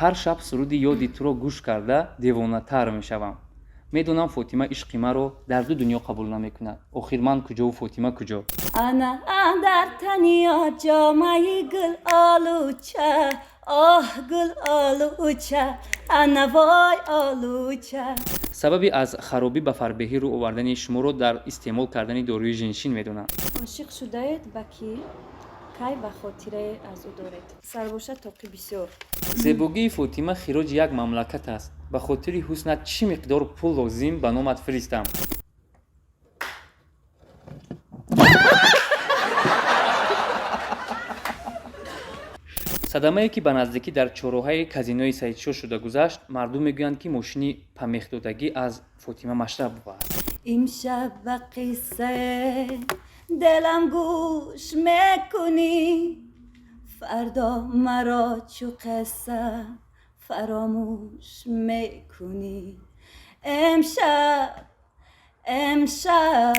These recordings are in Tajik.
Ҳар шаб суруди ёди туро гӯш карда девонатар мешавам. Медонам, Фотима ишқи маро дар ду дунё қабул намекунад. Охир ман куҷову Фотима куҷо? Ана дар таниё ҷомаи гул олуча, оҳ, гул олуча, ана вой олуча. Сабаби аз харобӣ ба фарбеҳӣ рӯ овардани шуморо дар истеъмол кардани доруи женшин медонам. Ошиқ шудаед ба кӣ, кай ва хотирае аз ӯ доред? Сарбоша тоқӣ бисёр. Зебогии Фотима хироҷи як мамлакат аст. Ба хотири ҳуснат чӣ миқдор пул лозим ба номат фиристам? Садамае, ки ба наздикӣ дар чорроҳаи казинои Саидшоҳ шуда гузашт, мардум мегӯянд, ки мошини памехдодагӣ аз Фотима Машрабова аст. Имшаб ба қиссае дилам гӯш мекунӣ, фардо маро чу қисса фаромӯш мекунӣ. Имшаб, имшаб.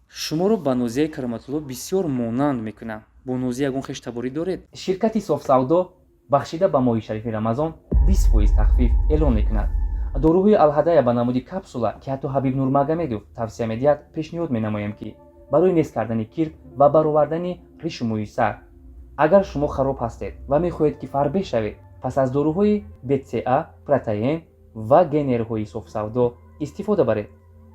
Шуморо ба Нозияи Кароматулло бисёр монанд мекунам. Бо Нозия ягон хештаборӣ доред? Ширкати Софсавдо бахшида ба моҳи шарифи Рамазон 20% тахфиф эълон мекунад. Доруҳои Алҳадая ба намуди капсула, ки ҳатто Ҳабиб Нурмагомедов тавсия медиҳад, пешниҳод менамоем, ки барои нест кардани кирк ва баровардани ришу мӯи сар. Агар шумо хароб ҳастед ва мехоҳед, ки фарбеҳ шавед, пас аз доруҳои БЦА, протеин ва генерҳои Софсавдо истифода баред.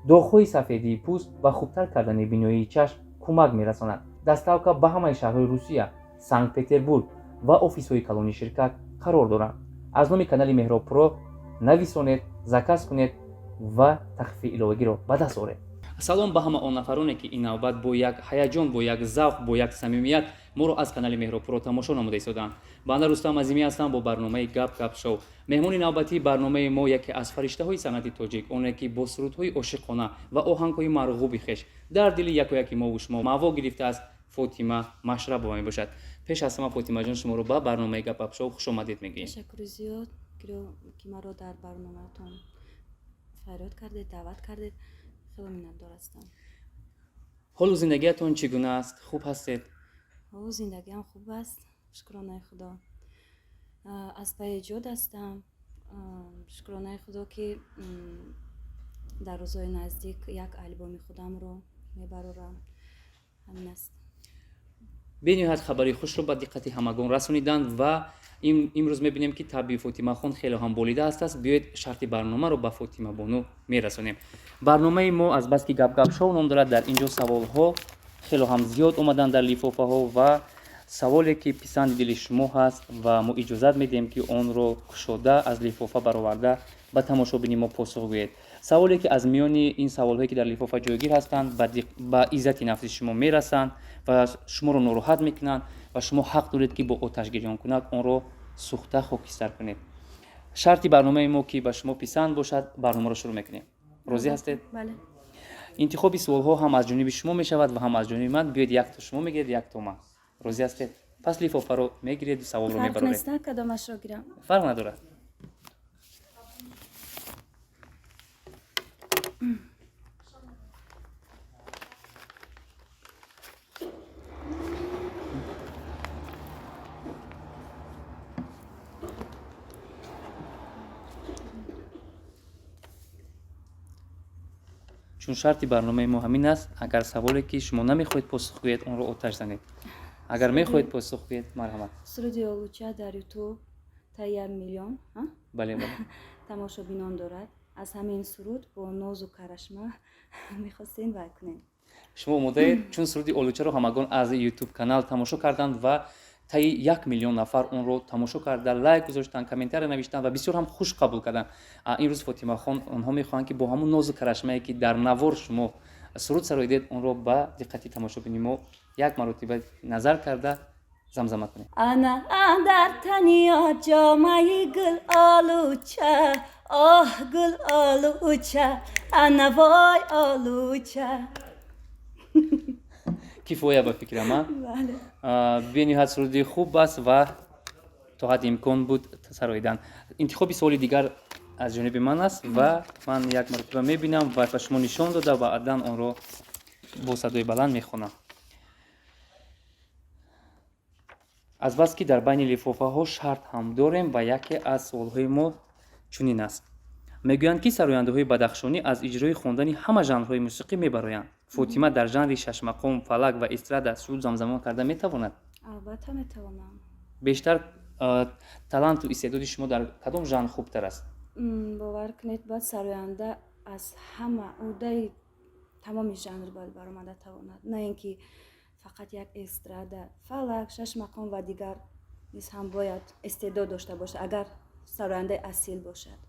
Доғҳои сафедии пӯст ва хубтар кардани биноии чашм кӯмак мерасонад. Доставка ба ҳамаи шаҳрҳои Русия, Санкт Петербург ва офисҳои калони ширкат қарор доранд. Аз номи канали Меҳроб Про нависонед, заказ кунед ва тахфифи иловагиро ба даст оред. Салом ба ҳама он нафароне, ки ин навбат бо як ҳаяҷон, бо як завқ, бо як самимият моро аз канали Меҳроб Про тамошо намуда истодаанд. Банда Рустам Азимӣ ҳастам бо барномаи Гап Гап Шоу. Меҳмони навбатии барномаи мо яке аз фариштаҳои санъати тоҷик, оне ки бо сурудҳои ошиқона ва оҳангҳои марғуби хеш дар дили яку яки мову шумо маъво гирифтааст, Фотима Машрабова мебошад. Пеш аз ҳама, Фотимаҷон, шуморо ба барномаи Гап Гап Шоу хушомадед мегӯем. Ташаккури зиёд, ки маро дар барномаатон фарёд кардед, даъват кардед. Хело миннатдор ҳастам. Ҳолу зиндагиятон чӣ гуна аст? Хуб ҳастед? Ҳолу зиндагиам хуб аст, шукронаи Худо. Аз пайи эҷод ҳастам. Шукронаи Худо, ки дар рӯзҳои наздик як албоми худамро мебарорам. Ҳамин аст. Бениҳоят хабари хушро ба диққати ҳамагон расониданд ва имрӯз мебинем, ки табъи Фотимахон хеле ҳам болида ҳастааст. Биёед, шарти барномаро ба Фотимабону мерасонем. Барномаи мо азбаски Гап Гап Шоу ном дорад, дар ин ҷо саволҳо хело ҳам зиёд омаданд дар лифофаҳо ва саволе, ки писанди дили шумо ҳаст ва мо иҷозат медиҳем, ки онро кушода, аз лифофа бароварда, ба тамошобини мо посух гӯед. Саволе, ки аз миёни ин саволҳое, ки дар лифофа ҷойгир ҳастанд, ба иззати нафси шумо мерасанд ва шуморо нороҳат мекунанд ва шумо ҳақ доред, ки бо оташгирёнкунак онро сӯхта хокистар кунед. Шарти барномаи мо, ки ба шумо писанд бошад, барномаро шурӯъ мекунем. Розӣ ҳастед? Бале. Интихоби суолҳо ҳам аз ҷониби шумо мешавад ва ҳам аз ҷониби ман. Биёед, якто шумо мегиред, якто ман. Розӣ ҳастед? Пас лифофаро мегиред, саволро Фарқ мебароред. нест, кадомашро гирам? Фарқ надорад. Чун шарти барномаи мо ҳамин аст, агар саволе, ки шумо намехоҳед посух гӯед, онро оташ занед. Агар мехоҳед посух гӯед, марҳамат. Суруди Олуча дар Ютуб та 1 миллион Бале, бале. тамошобинон дорад. Аз ҳамин суруд бо нозу карашма мехостем вай кунем. Шумо омодаед? Чун суруди Олучаро ҳамагон аз Ютуб канал тамошо карданд ва таи 1 миллион нафар онро тамошо карда, лайк гузоштанд, комментария навиштанд ва бисёр ҳам хуш қабул карданд. Имрӯз, Фотимахон, онҳо мехоҳанд, ки бо ҳамун нозу карашмае, ки дар навор шумо суруд сароидед, онро ба диққати тамошобини мо як маротиба назар карда замзама кунем. Ана дар таниё ҷомаи гул олуча, оҳ, гул олуча, ана вой олуча. Кифоя ба фикрам, а? Бале. Бениҳоят суруди хуб аст ва то ҳадди имкон буд сароидан. Интихоби суоли дигар аз ҷониби ман аст ва ман як маротиба мебинам ва ба шумо нишон дода, баъдан онро бо садои баланд мехонам. Азбаски дар байни лифофаҳо шарт ҳам дорем ва яке аз суолҳои мо чунин аст. Мегӯянд, ки сарояндаҳои бадахшонӣ аз иҷрои хондани ҳама жанрҳои мусиқӣ мебароянд. Фотима дар жанри шашмақом, фалак ва эстрада суруд замзама карда метавонад? Албатта, метавонам. Бештар таланту истеъдоди шумо дар кадом жанр хубтар аст? Бовар кунед, бояд сароянда аз ҳама уҳдаи тамоми жанр бояд баромада тавонад, на ин ки фақат як эстрада, фалак, шашмақом ва дигар низ ҳам бояд истеъдод дошта бошад, агар сарояндаи асил бошад.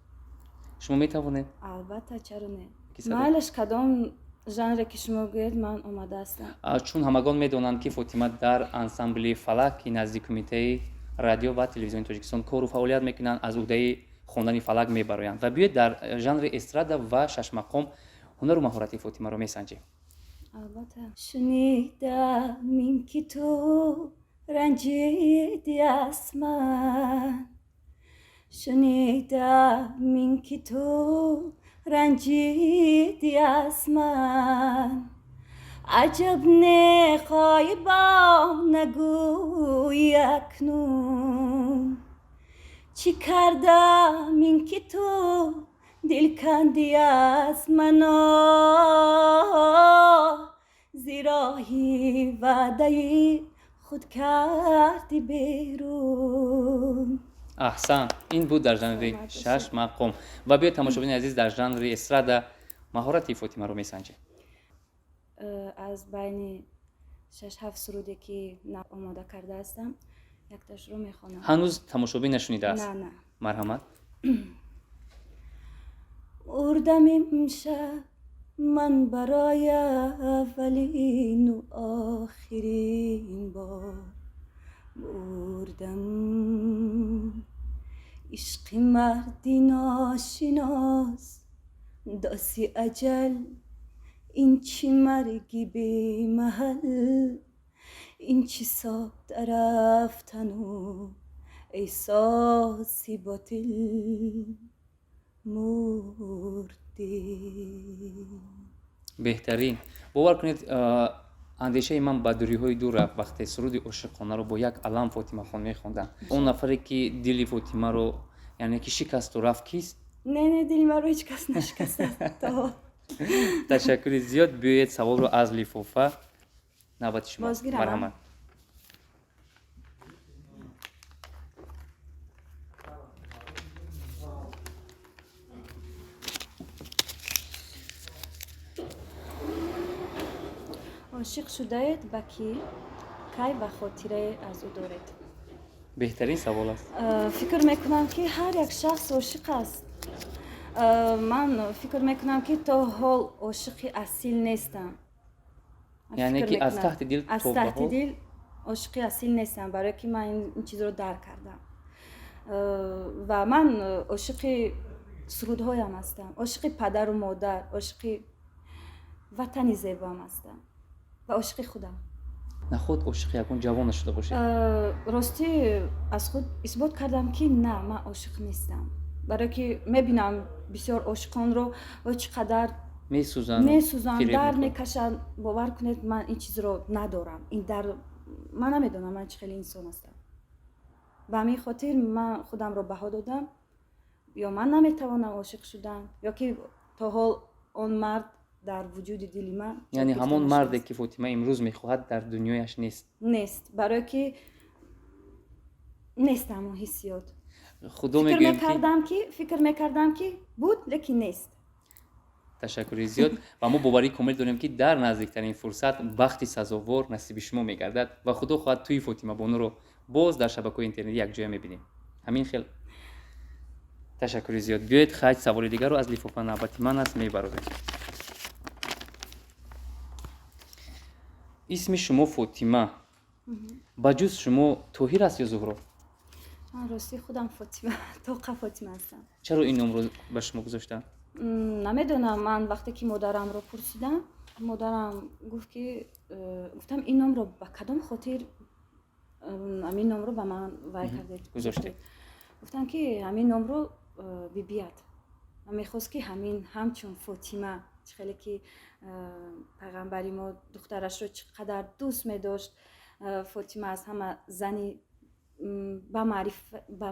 Шумо метавонед? Албатта, чаро не? Майлаш, кадом жанре ки шумо гӯед, ман омода ҳастам. Чун ҳамагон медонанд, ки Фотима дар ансамбли фалак, ки назди Кумитаи радио ва телевизиони Тоҷикистон кору фаъолият мекунанд, аз уҳдаи хондани фалак мебароянд. Ва биёед, дар жанри эстрада ва шашмақом ҳунару маҳорати Фотимаро месанҷем. Албатта. Шунидам ин ки ту ранҷидӣ аз ман, шунидам ин ки ту ранҷидӣ аз ман, аҷаб нехоҳӣ бо нагӯӣ акнун, чӣ кардам ин ки ту дил кандӣ аз мано, зи роҳи ваъдаи худ кардӣ берун. Аҳсан! Ин буд дар жанри шаш мақом. Ва биёед, тамошобини азиз, дар жанри эстрада маҳорати Фотимаро месанҷем. Аз байни шаш ҳафт суруде ки омода карда ҳастам, якташро мехонам. Ҳанӯз тамошобин нашунидааст. На, на. Марҳамат. Мурдам имшаб ман барои аввалину охирин бор, мурдам. Ишқи марди ношинос, доси аҷал, ин чӣ марги бемаҳал, ин чӣ сода рафтану эҳсоси ботил, мурдӣ. Беҳтарин! Бовар кунед, андешаи ман ба дуриҳои дур рафт, вақте суруди ошиқонаро бо як алам Фотимахон мехонданд. Он нафаре, ки дили Фотимаро, яъне ки шикасту рафт, кист? Не, не, дили маро ҳеҷ кас нашикастааст то ҳол. Ташаккури зиёд. Биёед, саволро аз лифофа, навбати шумо. Бозгирам. Марҳамат. Ошиқ шудаед ба кӣ, кай ва хотирае аз ӯ доред? Беҳтарин савол аст. Фикр мекунам, ки ҳар як шахс ошиқ аст. Ман фикр мекунам, ки то ҳол ошиқи асил нестам. Яъне Фикр ки аз мекунам. таҳти дил Аз то ба таҳти ҳол? дил ошиқи асил нестам, барое ки ман ин чизро дарк кардам. Ва ман ошиқи сурудҳоям ҳастам, ошиқи падару модар, ошиқи ватани зебоам ҳастам ва ошиқи худам. Наход ошиқи ягон ҷавон нашуда бошед? Ростӣ, аз худ исбот кардам, ки на, ман ошиқ нестам, барое ки мебинам бисёр ошиқонро ва чӣ қадар месӯзанд, месӯзанд, фиреб дард мехӯранд. мекашанд. Бовар кунед, ман ин чизро надорам, ин дард ман намедонам, ман чӣ хеле инсон ҳастам. Ба ҳамин хотир ман худамро баҳо додам: ё ман наметавонам ошиқ шудан, ё ки то ҳол он мард дар вуҷуди дили ман Яъне ҷой ҳамон гирифта марде, нашудааст. ки Фотима имрӯз мехоҳад, дар дунёяш нест. Нест, барое ки нест ҳамон ҳиссиёт. Худо Фикр мегӯем, ки мекардам, ки фикр мекардам, ки буд, лекин нест. Ташаккури зиёд. Ва мо боварии комил дорем, ки дар наздиктарин фурсат бахти сазовор насиби шумо мегардад ва худо хоҳад, тӯи Фотимабонуро боз дар шабакаҳои интернетӣ якҷоя мебинем. Ҳамин хел. Ташаккури зиёд. Биёед, хайд, саволи дигарро аз лифофа, навбати ман аст, мебарорем. Исми шумо Фотима, ба ҷуз шумо Тоҳир аст ё Зуҳро? Ман ростӣ худам Фотима, тоқа Фотима ҳастам. Чаро ин номро ба шумо гузоштанд? Намедонам. Ман вақте ки модарамро пурсидам, модарам гуфт, ки гуфтам, ин номро ба кадом хотир ҳамин номро ба ман вай кардед? Гузоштед. Гуфтам, ки ҳамин номро бибият мехост, ки ҳамин ҳамчун Фотима, чӣ хеле ки пайғамбари мо духтарашро чӣ қадар дӯст медошт, Фотима аз ҳама зани Ба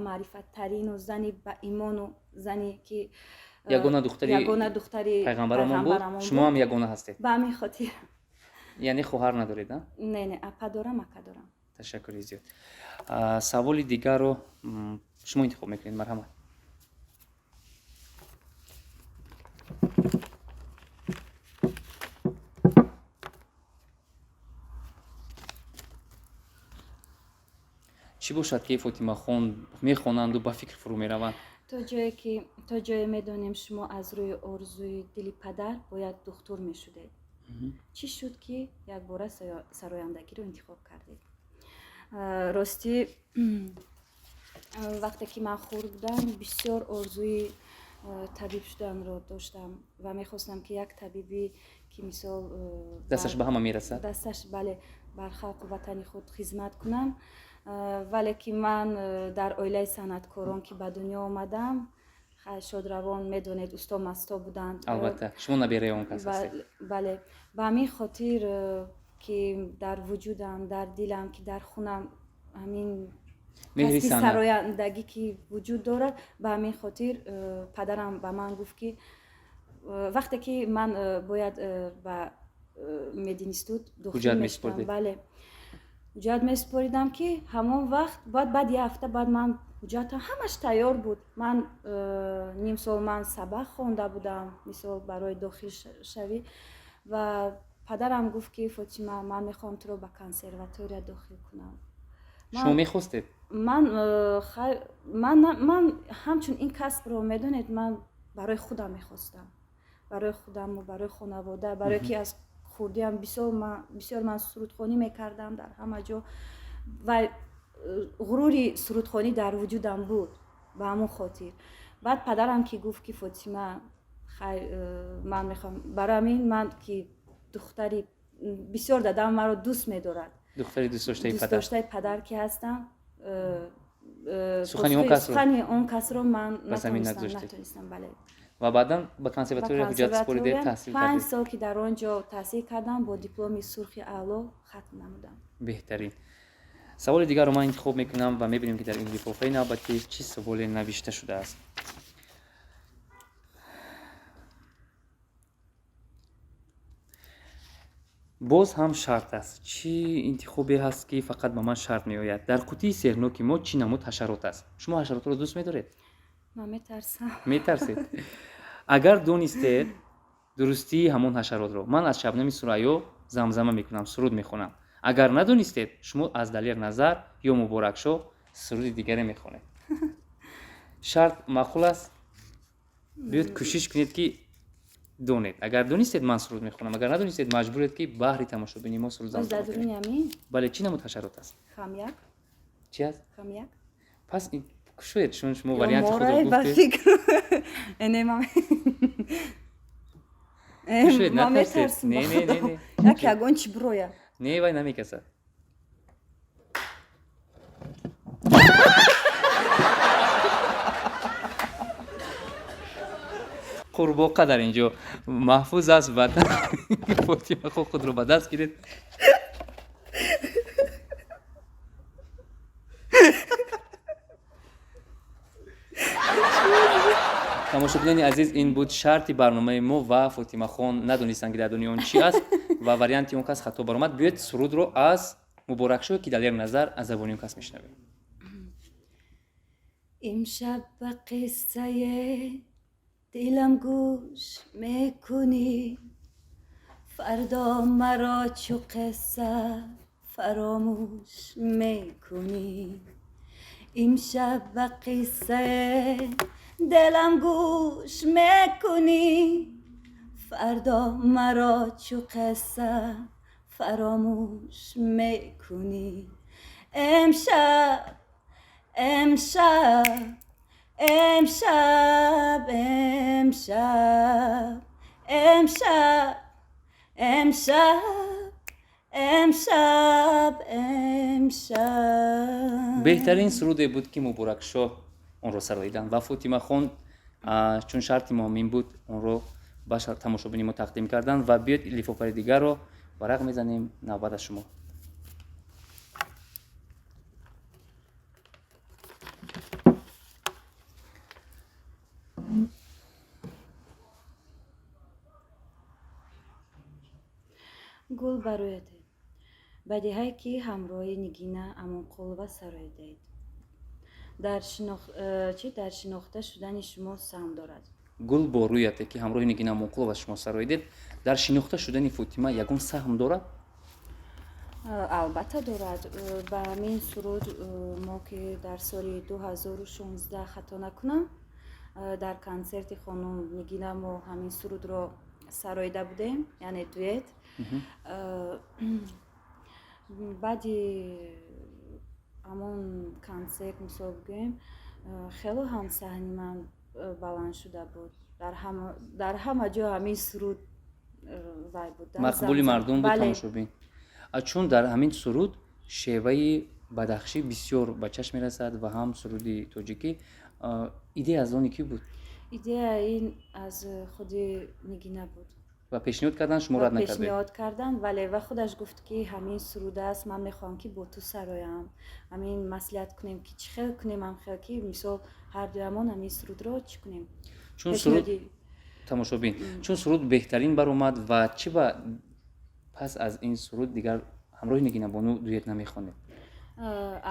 маърифаттарину зани ба имону зане ки ягона духтари ягона духтари пайғамбарамон буд, шумо ҳам ягона ҳастед. Ба ҳамин хотир. Яъне хоҳар надоред, а? Не, не, апа дорам, ака дорам. Ташаккури зиёд. Саволи дигарро шумо интихоб мекунед, марҳамат. Чӣ бошад, ки Фотимахон мехонанду ба фикр фурӯ мераванд? То ҷое ки то ҷое медонем, шумо аз рӯи орзуи дили падар бояд духтур мешудед. Чӣ шуд, ки якбора сарояндагиро интихоб кардед? Ростӣ, вақте ки ман хурд будам, бисёр орзуи табиб шуданро доштам ва мехостам, ки як табибӣ, ки мисол дасташ ба ҳама мерасад. Дасташ, бале, бар халқу ватани худ хизмат кунам. Вале ки ман дар оилаи санъаткорон ки ба дунё омадам, шодравон, медонед, усто Масто буданд. Албатта, шумо набераи он кас ҳастед. Бале, ба ҳамин хотир, ки дар вуҷудам, дар дилам, ки дар хунам ҳамин меҳри касби санъат сарояндагӣ ки вуҷуд дорад, ба ҳамин хотир падарам ба ман гуфт, ки вақте ки ман бояд ба мединститут дохил ҳуҷҷат мешудам, месупордед. Бале, ҳуҷҷат месупоридам, ки ҳамон вақт баъд як ҳафта баъд ман ҳуҷҷатам ҳамаш тайёр буд. Ман ним сол ман сабақ хонда будам, мисол, барои дохил шавӣ. Ва падарам гуфт, ки Фотима, ман мехоҳам туро ба консерватория дохил кунам. Шумо мехостед? Ман ман ҳамчун ин касбро, медонед, ман барои худам мехостам, барои худаму барои хонавода, барое ки аз хурдиам бисёр ман сурудхонӣ мекардам дар ҳама ҷо ва ғурури сурудхонӣ дар вуҷудам буд. Ба ҳамон хотир баъд падарам ки гуфт, ки Фотима, хай, ман мехоҳам, барои ҳамин ман ки духтари бисёр дадам маро дӯст медорад, духтари дӯстдоштаи падар, дӯстдоштаи падар ки ҳастам, сухани он касро сухани он касро ман ба замин натонистам, нагузоштед. Натонистам, бале. Ва баъдан ба консерватория ҳуҷҷат супоридед, таҳсил 5 кардед. сол ки дар он ҷо таҳсил кардам, бо дипломи сурхи аъло хатм намудам. Беҳтарин. Саволи дигарро ман интихоб мекунам ва мебинем, ки дар ин лифофаи навбатӣ чӣ саволе навишта шудааст. Боз ҳам шарт аст. Чӣ интихобе ҳаст, ки фақат ба ман шарт меояд? Дар қутии сеҳрноки мо чӣ намуд ҳашарот аст? Шумо ҳашаротро дӯст медоред? Ман метарсам. Метарсед? Агар донистед дурустии ҳамон ҳашаротро, ман аз Шабнами Сурайё замзама мекунам, суруд мехонам. Агар надонистед, шумо аз Далер Назар ё Муборакшоҳ суруди дигаре мехонед. Шарт маъқул аст? Биёед, кӯшиш кунед, ки донед. Агар донистед, ман суруд мехонам, агар надонистед, маҷбуред, ки баҳри тамошобини мо суруд Боз замзама дар кунед. дуруни ҳамин? Бале, чӣ намуд ҳашарот аст? Хамяк. Чи аст? Хамяк. Пас кушоед, чун шумо Ё варианти худро морай, ба гуфтед. фикр. Не, ман Кушоед, ман натарсед. метарсам, Не, ба не, не, Худо. не. Як ягон чи бироя. Не, вай намекасад. Қурбоқа дар ин ҷо маҳфуз аст ва Фотима худро ба даст гиред. Тамошобинони азиз, ин буд шарти барномаи мо ва Фотимахон надонистанд, ки дар дуни он чӣ аст, ва варианти он кас хато баромад. Биёед, сурудро аз Муборакшоҳ, ки Далер Назар, аз забони он кас мешунавем. Имшаб ба қиссаи дилам гӯш мекунӣ, фардо маро чу қисса фаромӯш мекунӣ. Имшаб ба қиссаи дилам гӯш мекунӣ, фардо маро чу қисса фаромӯш мекунӣ. Имшаб, имшаб, имшаб, имшаб, имшаб, имшаб, имшаб, имшаб. Беҳтарин суруде буд, ки Муборакшоҳ онро сароиданд ва Фотимахон, чун шарти мо ҳамин буд, онро ба тамошобини мо тақдим карданд. Ва биёед, лифофаи дигарро варақ мезанем, навбат аз шумо. Гул ба рӯяте, бадиҳае ки ҳамроҳи Нигина Амонқулова сароидаед, дар дар шинохта шудани шумо саҳм дорад? Гул бо рӯяте, ки ҳамроҳи Нигина Амонқулова шумо сароидед, дар шинохта шудани Фотима ягон саҳм дорад? Албатта дорад. Ба ҳамин суруд мо ки дар соли 2016, хато накунам, дар консерти хонум Нигина мо ҳамин сурудро сароида будем, яъне дуэт. Баъди ҳамон консерт, мисол бигӯем, хело ҳам саҳни ман баланд шуда буд, дар ҳама ҷо ҳамин суруд вай буд. Мақбули мардум буд, тамошобин. Чун дар ҳамин суруд шеваи бадахшӣ бисёр ба чашм мерасад ва ҳам суруди тоҷикӣ, идея аз они кӣ буд? Идея ин аз худи Нигина буд. Ва пешниҳод кардан, шумо рад накардед? Пешниҳод кардан, бале, ва худаш гуфт, ки ҳамин суруд аст, ман мехоҳам, ки бо ту сароям, ҳамин маслиҳат кунем, ки чӣ хел кунем, ҳам хел ки мисол ҳардуямон ҳамин сурудро чӣ кунем. Чун суруд, тамошобин, чун суруд беҳтарин баромад, ва чӣ ба пас аз ин суруд дигар ҳамроҳи Нигина бону дуэт намехонед?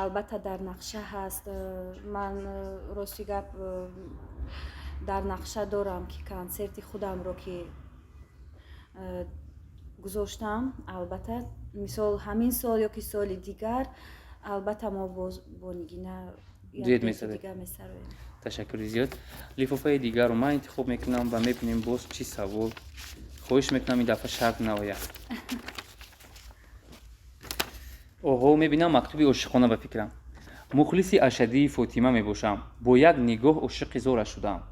Албатта, дар нақша ҳаст. Ман, рости гап, дар нақша дорам, ки консерти худамро ки гузоштам, албатта, мисол, ҳамин сол ё ки соли дигар, албатта, мо боз бо Нигина дуэт месароем. Ташаккури зиёд. Лифофаи дигарро ман интихоб мекунам ва мебинем боз чӣ савол. Хоҳиш мекунам, ин дафъа шарт наояд. Оҳо, мебинам, мактуби ошиқона. Ба фикрам, мухлиси ашаддии Фотима мебошам. Бо як нигоҳ ошиқи зора шудам.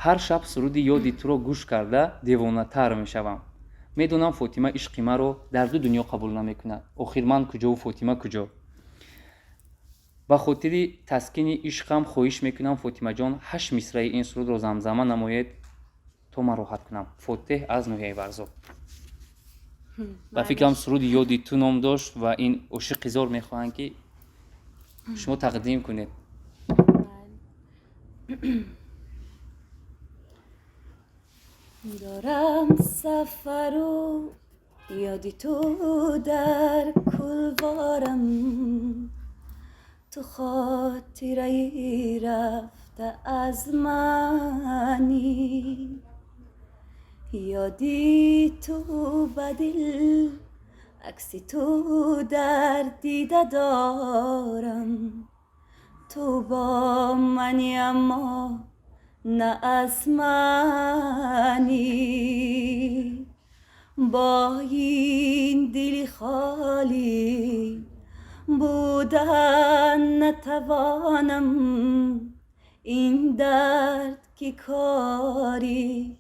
Ҳар шаб суруди «Ёди туро» гӯш карда девонатар мешавам. Медонам, Фотима ишқи маро дар ду дунё қабул намекунад. Охир ман куҷову Фотима куҷо? Ба хотири таскини ишқам хоҳиш мекунам, Фотимаҷон, ҳашт мисраи ин сурудро замзама намоед, то ман роҳат кунам. Фотеҳ аз ноҳияи Варзоб. Ба фикрам, суруди «Ёди ту» ном дошт ва ин ошиқи зор мехоҳанд, ки шумо тақдим кунед. Дорам сафару ёди ту дар кулворам, ту хотираи рафта аз мани. Ёди ту ба дил, акси ту дар дида дорам. Ту бо мани, аммо на аз мани. Бо ин дили холӣ будан натавонам. Ин дард ки кори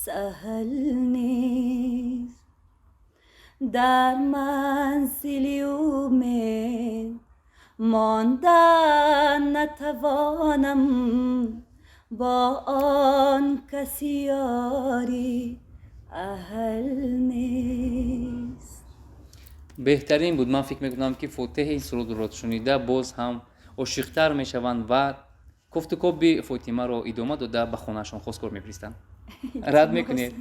саҳл нест. Дар манзили умед мондан натавонам. Бо он каси ёри аҳл нест. Беҳтарин буд. Ман фикр мекунам, ки Фотеҳ ин сурудро шунида боз ҳам ошиқтар мешаванд ва кофтукоби Фотимаро идома дода, ба хонаашон хосгор мефиристанд. Рад мекунед?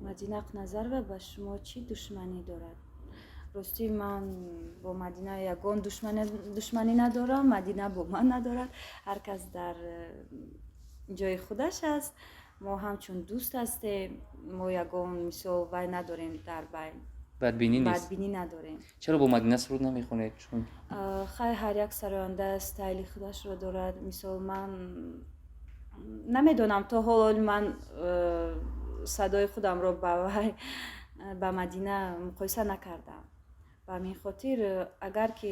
Мадина Ақназарова ба шумо чӣ душманӣ дорад? Ростӣ, ман бо Мадина ягон душманӣ надорам, Мадина бо ман надорад. Ҳар кас дар ҷои худаш аст. Мо ҳамчун дӯст ҳастем, мо ягон мисол вай надорем дар байн. Бадбинӣ нест? Бадбинӣ надорем. Чаро бо Мадина суруд намехонед? Чун Хай, ҳар як сароянда стайли худашро дорад. Мисол, ман намедонам, то ҳол ман садои худамро ба вай, ба Мадина муқоиса накардам. Ба ҳамин хотир, агар ки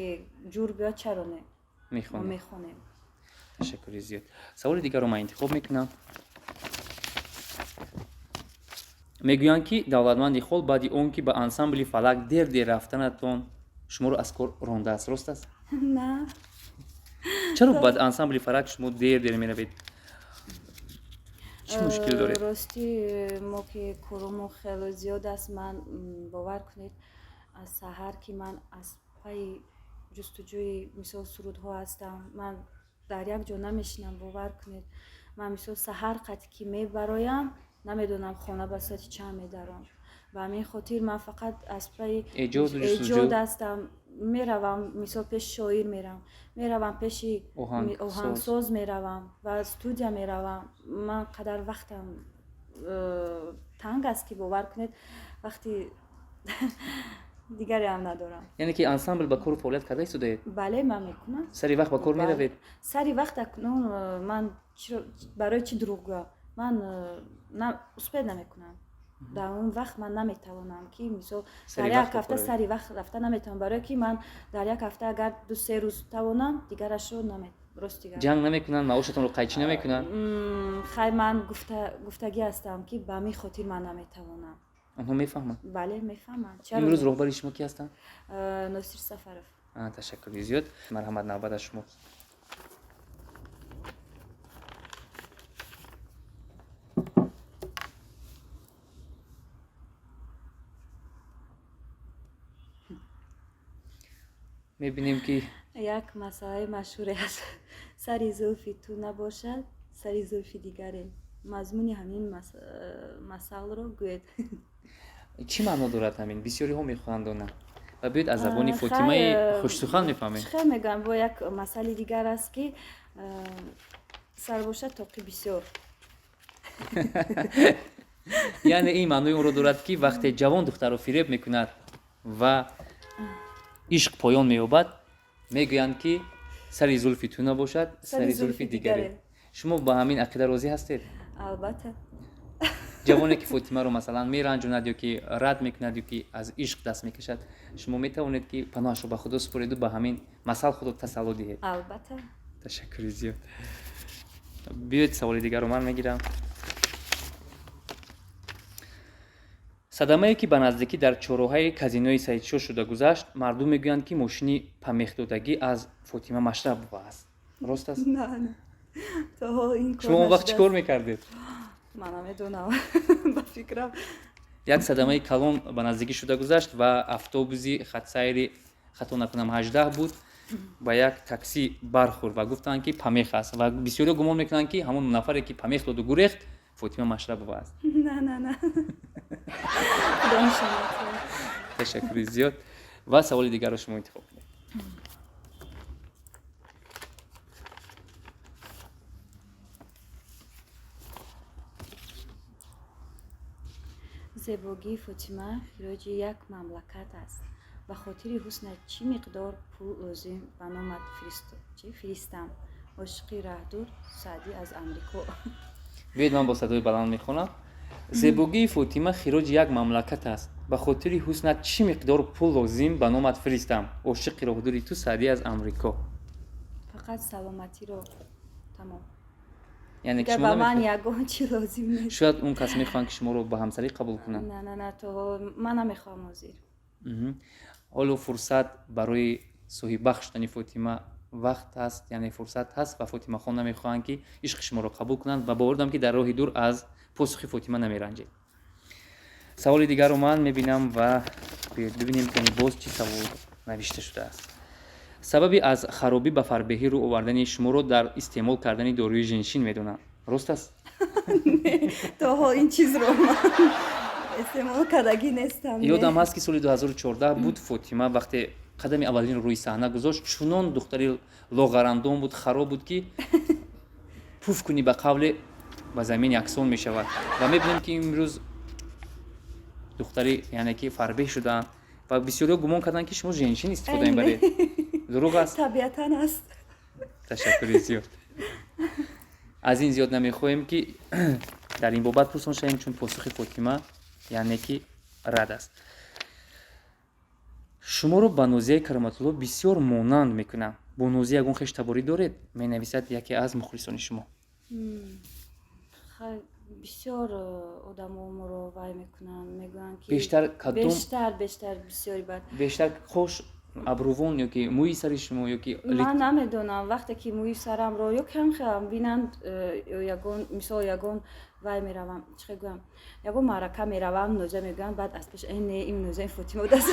ҷур биёд, чаро не, мехонем. Ташаккури зиёд. Саволи дигарро ман интихоб мекунам. Мегӯянд, ки Давлатманди Хол баъди он ки ба ансамбли «Фалак» дер дер рафтанатон шуморо аз кор рондааст. Рост аст? На. Чаро ба ансамбли «Фалак» шумо дер дер меравед? Чӣ мушкил доред? Ростӣ, мо ки коромо хеле зиёд аст, ман, бовар кунед, аз саҳар ки ман аз Пайи ҷустуҷӯи, мисол, сурудҳо ҳастам. Ман дар як ҷо намешинам, бовар кунед. Ман, мисол, саҳар қати ки мебароям, намедонам, хона ба соати чанд медаром. Ба ҳамин хотир ман фақат аз пайи эҷод ҳастам. Меравам, мисол, пеши шоир меравам, меравам пеши оҳангсоз меравам ва студия меравам. Ман қадар вақтам танг аст, ки бовар кунед, вақти дигаре ҳам надорам. Яъне ки ансамбл ба кору фаъолият карда истодаед? Бале, ман мекунам. Сари вақт ба кор меравед? Сари вақт акнун ман барои чӣ дурӯғ гӯям? Ман успеть намекунам. Дар он вақт ман наметавонам, ки, мисол, дар як ҳафта сари вақт рафта наметавонам, барое ки ман дар як ҳафта агар 2-3 рӯз тавонам, дигарашро рости гап. Ҷанг намекунанд, маошатонро қайчӣ намекунанд? Хай, ман гуфтагӣ ҳастам, ки ба ҳамин хотир ман наметавонам. Онҳо мефаҳманд? Бале, мефаҳманд. Имрӯз роҳбари шумо ки ҳастанд? Носир Сафаров. Ташаккури зиёд. Марҳамат, навбат аз шумо. Мебинем, ки Як масъалаи машҳуре аст: сари зулфи ту набошад, сари зулфи дигаре. Мазмуни ҳамин масалро гӯед. Чӣ маъно дорад ҳамин? Бисёриҳо мехоҳанд донанд ва биёед, аз забони Фотимаи хушсухан мефаҳмем. Чӣ хел мегӯям, бо як масъали дигар аст, ки сар бошад, тоқи бисёр. Яъне ин маънои онро дорад, ки вақте ҷавон духтарро фиреб мекунад ва ишқ поён меёбад, мегӯянд, ки сари зулфи ту набошад, сари зулфи дигаре. Шумо ба ҳамин ақида розӣ ҳастед? Албатта. Ҷавоне ки Фотимаро, масалан, меранҷонад ё ки рад мекунад, ё ки аз ишқ даст мекашад, шумо метавонед, ки паноҳашро ба Худо супореду ба ҳамин масал худо тасалло диҳед? Албатта. Ташаккури зиёд. Биёед, саволи дигарро ман мегирам. Садамае, ки ба наздикӣ дар чорроҳаи казинои Саидшоҳ шуда гузашт, мардум мегӯянд, ки мошини памехдодагӣ аз Фотима Машрабова аст. Рост аст? Шумо он вақт чӣ кор мекардед? Ман намедонам, ба фикрам. Як садамаи калон ба наздикӣ шуда гузашт ва автобуси хатсайри, хато накунам, 18 буд, ба як таксӣ бархӯрд ва гуфтанд, ки памех аст, ва бисёриҳо гумон мекунанд, ки ҳамон нафаре, ки памех доду гурехт, Фотима Машрабова аст. На, на, на. Ташаккури зиёд. Ва саволи дигарро шумо интихоб кунед. Зебогии Фотима хироҷи як мамлакат аст. Ба хотири ҳуснат чӣ миқдор пул лозим ба номат фиристам? Ошиқи раҳдур Саъдӣ аз Амрико. Биёед, ман бо садои баланд мехонам. Зебогии Фотима хироҷи як мамлакат аст. Ба хотири ҳуснат чӣ миқдор пул лозим ба номат фиристам? Ошиқи роҳдури ту Саъдӣ аз Амрико. Фақат саломатиро, тамом. Яъне ба ман ягон чи лозим нест. Шояд он кас мехоҳанд, ки шуморо ба ҳамсарӣ қабул кунанд. На, на, на, то ман намехоҳам ҳозир. Ҳоло фурсат барои соҳиббахт шудани Фотима вақт ҳаст, яъне фурсат ҳаст, ва Фотимахон намехоҳанд, ки ишқи шуморо қабул кунанд, ва бовар дорам, ки дар роҳи дур аз посухи Фотима намеранҷед. Саволи дигарро ман мебинам ва биёед бибинем, ки боз чӣ савол навишта шудааст. Сабаби аз харобӣ ба фарбеҳӣ рӯ овардани шуморо дар истеъмол кардани доруи женшин медонанд. Рост аст? То ҳол ин чизро ман истеъмол кардагӣ нестам. Ёдам ҳаст, ки соли 2014 буд, Фотима вақте қадами аввалинро рӯи саҳна гузошт, чунон духтари лоғарандом буд, хароб буд, ки пуф кунӣ, ба қавле, ба замин яксон мешавад, ва мебинем, ки имрӯз духтари, яъне ки, фарбеҳ шудаанд ва бисёриҳо гумон карданд, ки шумо женшин истифода мебаред. Дурӯғ аст? Табиатан аст. Ташаккури зиёд. Аз ин зиёд намехоҳем, ки дар ин бобат пурсон шавем, чун посухи Фотима, яъне ки, рад аст. Шуморо ба Нозияи Кароматулло бисёр монанд мекунам. Бо Нозия ягон хештаборӣ доред? Менависад яке аз мухлисони шумо. Бисёр одамо моро вай мекунанд, мегӯянд, ки Бештар кадом? Бештар бисёри бад. Бештар қош, абрувон ё ки мӯи сари шумо, ё ки? Ман намедонам, вақте ки мӯи сарамро ё кам хелам бинанд, ягон, мисол, ягон вай меравам, чӣ хел гӯям, ягон маърака меравам, Нозия мегӯянд, баъд аз пеш: «Э, не, ин Нозия, ин Фотима будааст»,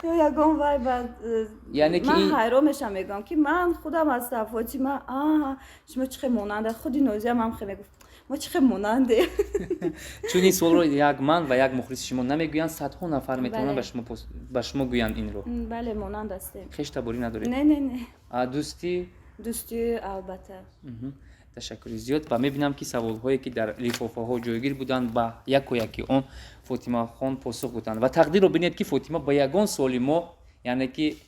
ё Ягон вай ба Яъне ки ман ҳайрон мешавам, мегӯям, ки ман худам ҳастам Фотима. Аҳа, шумо чӣ хел монанда. Худи Нозиям ҳам хел мегуфт: мо чӣ хел монандем. Чун ин суолро як ман ва як мухлиси шумо намегӯянд, садҳо нафар метавонанд ба шумо гӯянд инро. Бале, монанд ҳастем. Хештаборӣ надоред? Не. Дӯстӣ? Дӯстӣ, албатта. Ташаккури зиёд. Ва мебинам, ки саволҳое, ки дар лифофаҳо ҷойгир буданд, ба яку яки он Фотимахон посух гуфтанд. Ва тақдирро бинед, ки Фотима ба ягон суоли мо, яъне ки,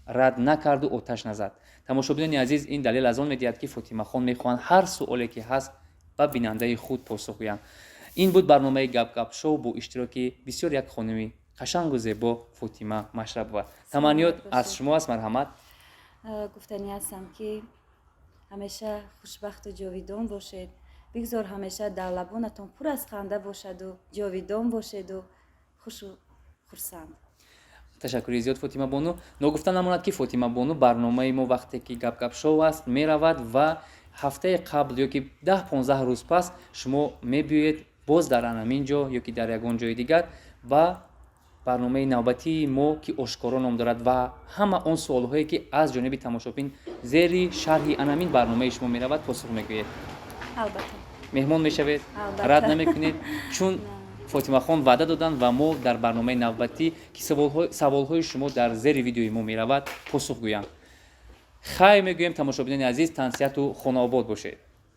рад накарду оташ назад. Тамошобинони азиз, ин далел аз он медиҳад, ки Фотимахон мехоҳанд ҳар суоле, ки ҳаст, ба бинандаи худ посух гӯянд. Ин буд барномаи Гап Гап Шоу бо иштироки бисёр як хонуми қашангу зебо Фотима Машрабова. Таманниёт аз шумо аст, марҳамат. Гуфтанӣ ҳастам, ки ҳамеша хушбахту ҷовидон бошед. Бигзор ҳамеша дар лабонатон пур аз ханда бошаду ҷовидон бошеду хушу хурсанд. Ташаккури зиёд, Фотима бону. Ногуфта намонад, ки Фотима бону барномаи мо, вақте ки Гап Гап Шоу аст, меравад ва ҳафтаи қабл ё ки 10-15 рӯз пас шумо мебиёед боз дар анамин ҷо ё ки дар ягон ҷои дигар ба барномаи навбатии мо, ки Ошкоро ном дорад, ва ҳама он суолҳое, ки аз ҷониби тамошобин зери шарҳи анамин барномаи шумо меравад, посух мегӯед. Албатта. Меҳмон мешавед? Албатта. Рад намекунед, чун Фотимахон ваъда доданд ва мо дар барномаи навбатӣ, ки саволҳои шумо дар зери видеои мо меравад, посух гӯянд. Хайр мегӯем, тамошобинони азиз, тансиҳату хонаобод бошед.